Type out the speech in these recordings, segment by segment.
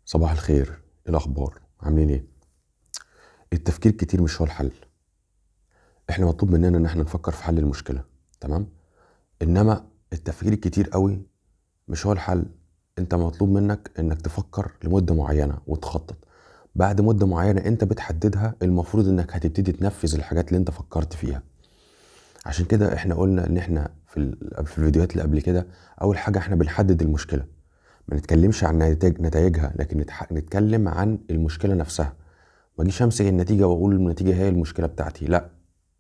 صباح الخير، ايه الاخبار؟ عاملين ايه؟ التفكير كتير مش هو الحل. احنا مطلوب مننا ان احنا نفكر في حل المشكلة، تمام؟ انما التفكير الكتير قوي مش هو الحل. انت مطلوب منك انك تفكر لمدة معينة وتخطط. بعد مده معينة انت بتحددها المفروض انك هتبتدي تنفذ الحاجات اللي انت فكرت فيها. عشان كده احنا قلنا ان احنا في الفيديوهات اللي قبل كده اول حاجة احنا بنحدد المشكلة، ما نتكلمش عن نتائجها، لكن نتكلم عن المشكلة نفسها. ما اجيش امسك النتيجة واقول النتيجة هي المشكلة بتاعتي، لا،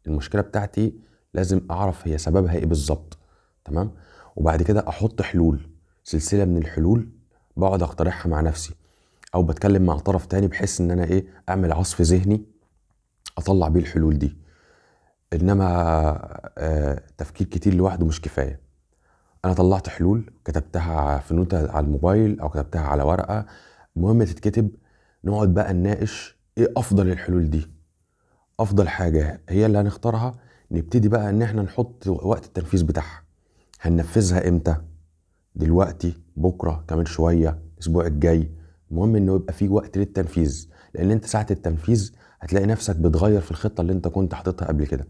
المشكلة بتاعتي لازم اعرف هي سببها ايه بالظبط، تمام؟ وبعد كده احط حلول، سلسلة من الحلول بقعد اقترحها مع نفسي او بتكلم مع طرف تاني، بحيث ان انا ايه، اعمل عصف ذهني اطلع بيه الحلول دي. انما تفكير كتير لوحده مش كفاية. انا طلعت حلول كتبتها في نوتة على الموبايل او كتبتها على ورقة، المهم تتكتب. نقعد بقى نناقش ايه افضل الحلول دي، افضل حاجة هي اللي هنختارها. نبتدي بقى ان احنا نحط وقت التنفيذ بتاعها، هننفذها امتى؟ دلوقتي، بكرة، كمان شوية، الاسبوع الجاي. المهم انه يبقى في وقت للتنفيذ، لان انت ساعة التنفيذ هتلاقي نفسك بتغير في الخطة اللي انت كنت حاططها قبل كده.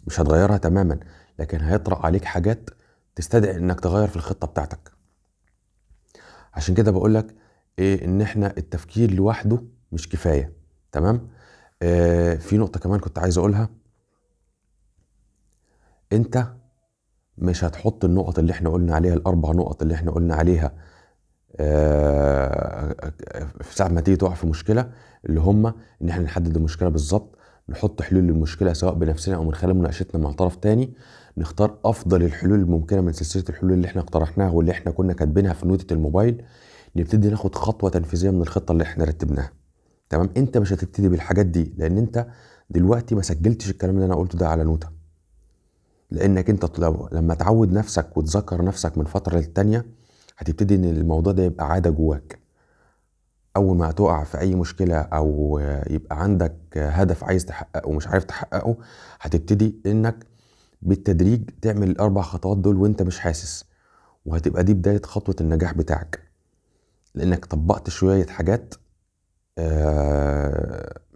مش هتغيرها تماما، لكن هيطرأ عليك حاجات تستدعي انك تغير في الخطة بتاعتك. عشان كده بقولك ايه، ان احنا التفكير لوحده مش كفاية، تمام؟ في نقطة كمان كنت عايز اقولها. انت مش هتحط النقط اللي احنا قلنا عليها، الاربع نقط اللي احنا قلنا عليها، في ساعة ما تيجي تقع في مشكلة، اللي هم ان احنا نحدد المشكلة بالظبط، نحط حلول للمشكلة سواء بنفسنا او من خلال مناقشتنا مع طرف تاني، نختار افضل الحلول الممكنة من سلسلة الحلول اللي احنا اقترحناها واللي احنا كنا كاتبينها في نوتة الموبايل، نبتدي ناخد خطوة تنفيذية من الخطة اللي احنا رتبناها، تمام؟ انت مش هتبتدي بالحاجات دي لان انت دلوقتي ما سجلتش الكلام اللي انا قلته ده على نوتة، لانك انت لما تعود نفسك وتذكر نفسك من فترة للتانية هتبتدي ان الموضوع ده يبقى عادة جواك. اول ما هتقع في اي مشكلة او يبقى عندك هدف عايز تحققه ومش عارف تحققه، هتبتدي انك بالتدريج تعمل الاربع خطوات دول وانت مش حاسس، وهتبقى دي بداية خطوة النجاح بتاعك، لانك طبقت شوية حاجات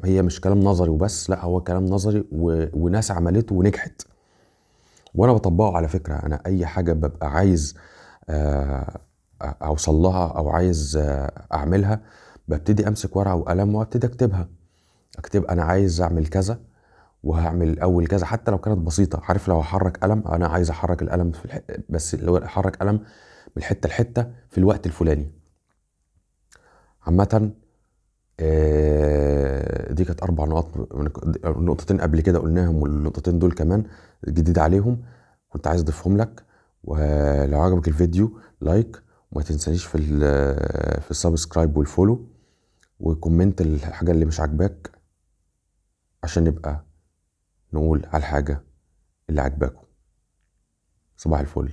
هي مش كلام نظري وبس، لا هو كلام نظري وناس عملته ونجحت. وانا بطبقه على فكرة. انا اي حاجة ببقى عايز اوصل لها او عايز اعملها، ببتدي امسك ورقة وقلم وابتدي اكتبها. اكتب انا عايز اعمل كذا وهعمل الاول كذا، حتى لو كانت بسيطة. عارف لو هحرك قلم، انا عايز احرك القلم في بس لو احرك قلم من حتة لحتة في الوقت الفلاني. عامة دي كانت 4 نقط، نقطتين قبل كده قلناهم والنقطتين دول كمان جديد عليهم، كنت عايز اضيفهم لك. ولو عجبك الفيديو like، وما تنسانيش في ال subscribe وال follow، و comment الحاجة اللي مش عاجباك عشان نبقى نقول على الحاجة اللي عاجباكم. صباح الفل.